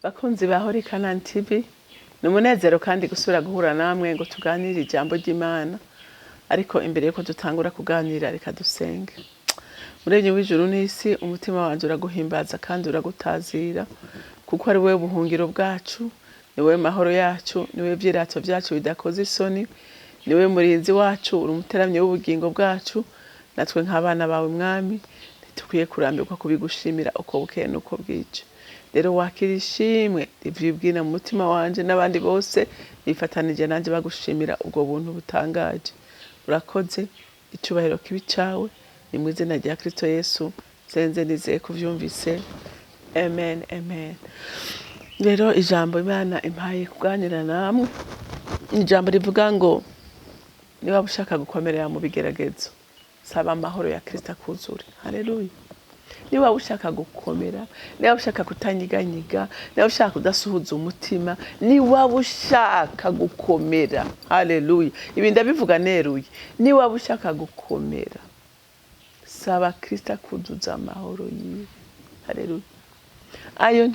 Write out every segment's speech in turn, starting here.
Bakunzi ba Holy Canaan TV, ni umunezero kandi gusubira guhura namwe ngo tuganire ijambo ry'Imana. Ariko imbere yuko dutangura kuganira, reka dusenge. Muremyi w'ijuru n'isi, umutima wanje uraguhimbaza kandi uragutazira, kuko ari wowe buhungiro bwacu, ni wowe mahoro yacu, ni wowe vyirato vyacu bidakoze isoni, ni wowe murinzi wacu, uri umuteramyi w'ubugingo bwacu. Natwe nk'abana bawe, Mwami, ntitukwiye kurambirwa kubigushimira uko bukeye n'uko bwije. Rero wakira ishimwe rivyibwira mu mutima wanje n'abandi bose bifatanije nanje bagushimira ubwo buntu butangaje. Urakoze, icubahiro kibi cawe. Ni mu izina rya Kristo Yesu nsenze nizeye kuvyumvise, amen, amen. Rero ijambo Imana impaye kuganira namwe ni ijambo rivuga ngo niba ushaka gukomerera mu bigeragezo, saba amahoro ya Kristo akuzure. Haleluya! Niba ushaka gukomera, niba ushaka kutanyiganyiga, niba ushaka kudasuhuza umutima, niba ushaka gukomera, haleluya, ibi ndabivuga neruye, niba ushaka gukomera, saba Kristo akuzuza amahoro yiwe. Haleluya! Ayo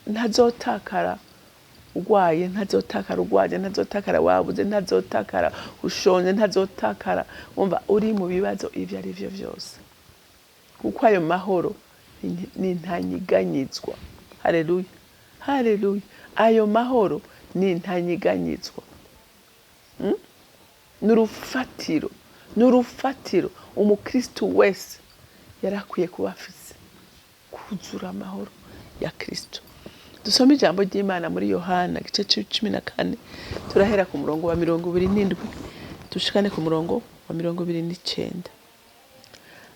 ntazotakara urwaye, ntazotakara urwaje, ntazotakara wabuze, ntazotakara ushonje, ntazotakara wumva uri mu bibazo ivyo ari vyo vyose, kuko ayo mahoro ni ntanyiganyizwa. Haleluya, haleluya! Ayo mahoro ni ntanyiganyizwa. Ni urufatiro, ni urufatiro umukristu wese yari akwiye kuba afise, kuzura amahoro ya Kristo. Dusome ijambo ry'Imana muri Yohana igice 14, turahera ku murongo wa 27 dushikane ku murongo wa 29.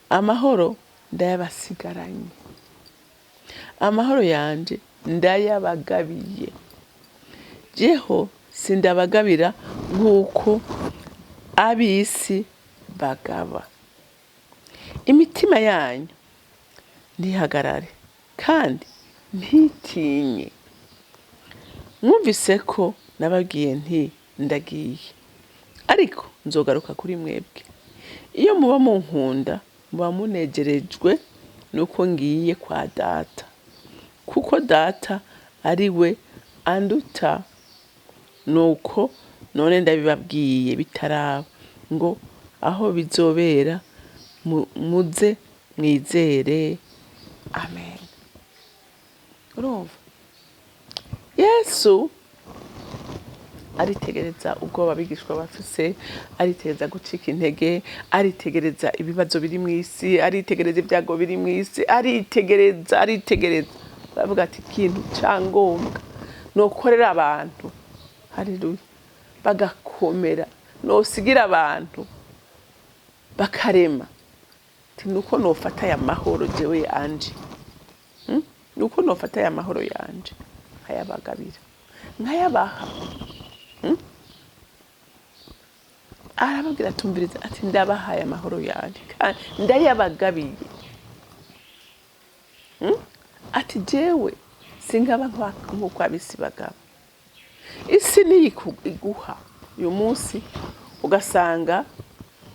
Amahoro ndayabasigaranye, amahoro yanje ndayabagabiye, jeho sindabagabira nk'uko ab'isi bagaba. Imitima yanyu ntihagarare kandi ntitinye. Mwumvise ko nababwiye nti ndagiye, ariko nzogaruka kuri mwebwe. Iyo muba munkunda, muba munegerejwe nuko ngiye kwa Data, kuko Data ari we anduta. Nuko none ndabibabwiye bitaraba, ngo aho bizobera muze mwizere. Amen. Urumva Yesu aritegereza ubwoba abigishwa bafise, aritegereza gucika intege, aritegereza ibibazo biri mu isi, aritegereza ibyago biri mu isi, aritegereza, aritegereza, aravuga ati ikintu cyangombwa nokorera abantu, haleluya, bagakomera, nosigira abantu bakarema, ati nuko nofata aya mahoro jewe yanje. Nuko nofata aya mahoro yanje nkayabagabira, nkayabaha. Arababwira, atumviriza, ati ndabahaye amahoro yanje kandi ndayabagabiye. Ati jewe singaba nk'uko ab'isi bagaba. Isi niyo iguha uyu munsi, ugasanga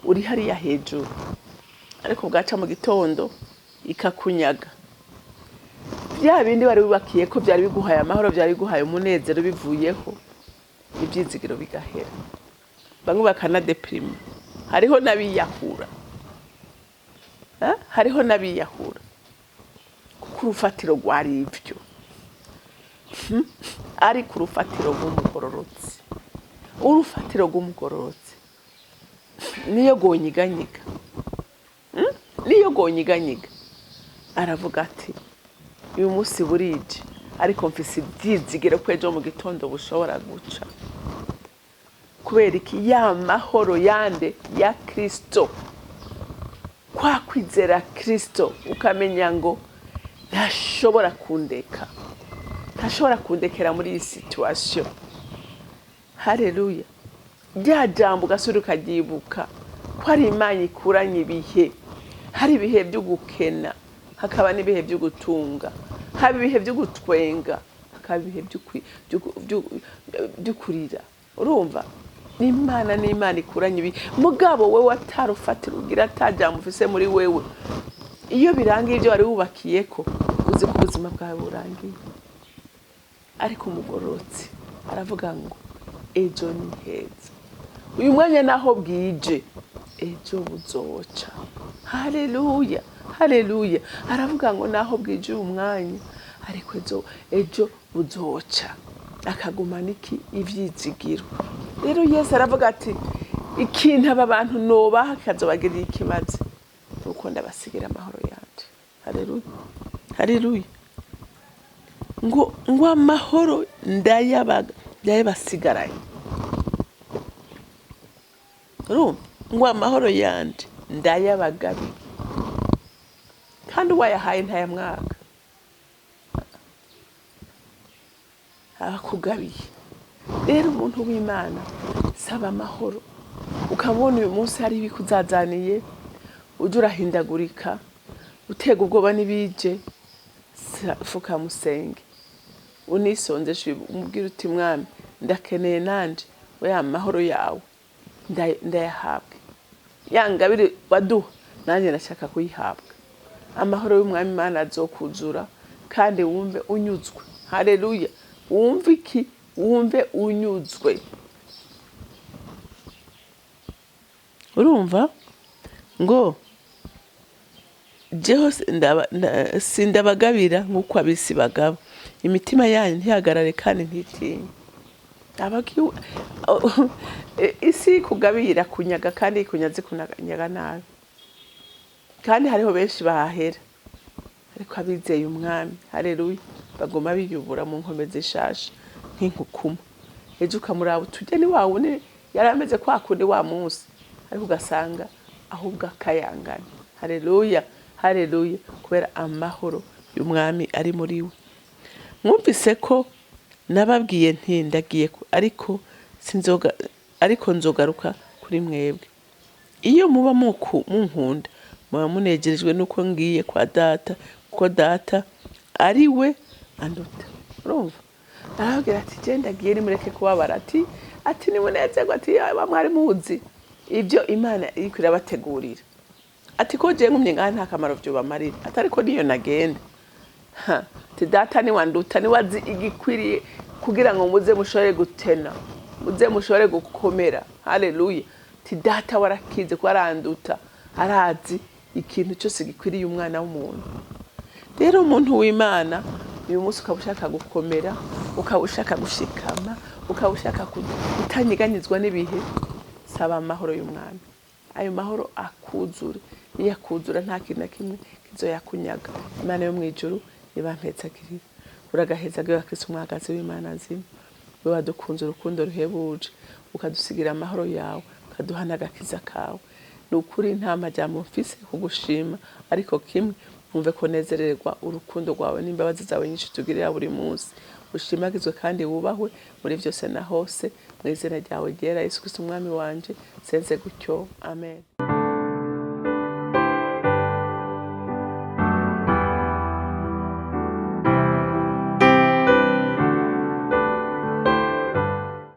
uri hariya hejuru, ariko bwaca mu gitondo ikakunyaga bya bindi wari wubakiye ko byari biguhaye amahoro, byari biguhaye umunezero. Bivuyeho, ibyizigiro bigahera, bamwe bakanadepirima, hariho n'abiyahura. Hariho n'abiyahura kuko urufatiro rwari ibyo. Ariko urufatiro rw'umugororotsi, urufatiro rw'umugororotsi niyo rwonyiganyiga. Niyo rwonyiganyiga, aravuga ati uyu munsi burije, ariko mfise ibyizigiro ko ejo mu gitondo bushobora guca. Kubera iki? Ya mahoro yande? Ya Kristo, kwa kwizera Kristo, ukamenya ngo ntashobora kundeka, ntashobora kundekera muri iyi situation. Haleluya! Rya jambo ugasubira ukaryibuka ko ari Imana ikuranye ibihe. Hari ibihe byo gukena, hakaba n'ibihe byo gutunga, haba ibihe byo gutwenga, hakaba ibihe byo kurira. Urumva n'Imana, n'Imana ikuranye ibihe. Mugabo wewe atarufatira ugira, atajambo ufise muri wewe, iyo birangiye ibyo wari wubakiye ko uzi ko Ubuzima bwawe burangiye. Ariko umugororotsi aravuga ngo ejo ni heza, uyu mwanya naho bwije, ejo buzoca. Haleluya, haleluya. Aravuga ngo naho bwije uyu mwanya, ariko ejo buzoca. Akagumana iki? Ivyizigiro. Rero Yesu aravuga ati ikintu aba bantu nobaha kikazobagirira ikimazi, nuko ndabasigira amahoro yanje. Haleluya, haleluya. Ngo amahoro ndayabasigaranye. Urumva? Ngo amahoro yanje ndayabagabiye, kandi uwayahaye ntayamwaka, abakugabiye. Rero umuntu w'Imana, saba amahoro. Ukabona uyu munsi hari ibikuzazaniye, ujya urahindagurika, utega ubwoba n'ibije, fukamusenge, unisonzeshe, umubwire uti mwami ndakeneye nanje ya mahoro yawe, ndayahabwe, ya ngabire waduha nanjye ndashaka kuyihabwa. Amahoro y'umwami Imana azokuzura, kandi wumve unyuzwe. Haleluya. Wumve iki? Wumve unyuzwe. Urumva ngo jeho sindabagabira nk'uko abisi bagaba, imitima yanyu ntihagarare kandi ntitinye. Isi ikugabira kunyaga, kandi ikunyaze kunyaga nabi, kandi hariho benshi bahahera, ariko abizeye umwami, haleluya, baguma biyubura mu nkombe zishasha nk'inkukuma. Ejo ukamuraba utujye ni wa wundi yari ameze kwa kundi wa munsi, ariko ugasanga ahubwo akayangana. Haleluya, haleluya, kubera amahoro y'umwami ari muri we. Mwumvise ko nababwiye nti ndagiye, ariko sinzoga, ariko nzogaruka kuri mwebwe. Iyo muba munkunda, muba munegerejwe nuko ngiye kwa data, kuko data ari we anduta. Urumva? Arababwira ati je ndagiye, nimureke kubabara. Ati nimunezerwe, ati yaba mwari muzi ibyo Imana iriko irabategurira. Ati ko je ngumye ngaha nta kamaro vyobamarira, ati ariko niyo nagenda. Ati data ni wanduta, ni wazi igikwiriye kugira ngo muze mushobore gutena, muze mushobore gukomera. Haleluya. Ati data warakize ko aranduta, arazi ikintu cyose gikwiriye umwana w'umuntu. Rero umuntu w'Imana uyu munsi ukaba ushaka gukomera, ukaba ushaka gushikama, ukaba ushaka kutanyeganyezwa n'ibihe, saba amahoro y'umwami. Ayo mahoro akuzure, niyo akuzura nta kintu na kimwe kizoyakunyaga. Imana yo mw'ijuru ibampetsagirira. Uragaheza gwe Kristo umwagazi w'Imana nzima, we wadukunze urukundo ruhebuje, ukadusigira amahoro yawe, ukaduha n'agakiza kawe. Ni ukuri nta majambo mfise kugushima, ariko kimwe mwumve ko nezererwa urukundo rwawe n'imbabazi zawe nyinshi tugirira buri munsi. Ushimagizwe kandi wubahwe muri byose na hose, mu izina ryawe ryera Yesu Kristo umwami wanje, senze gutyo. Amen.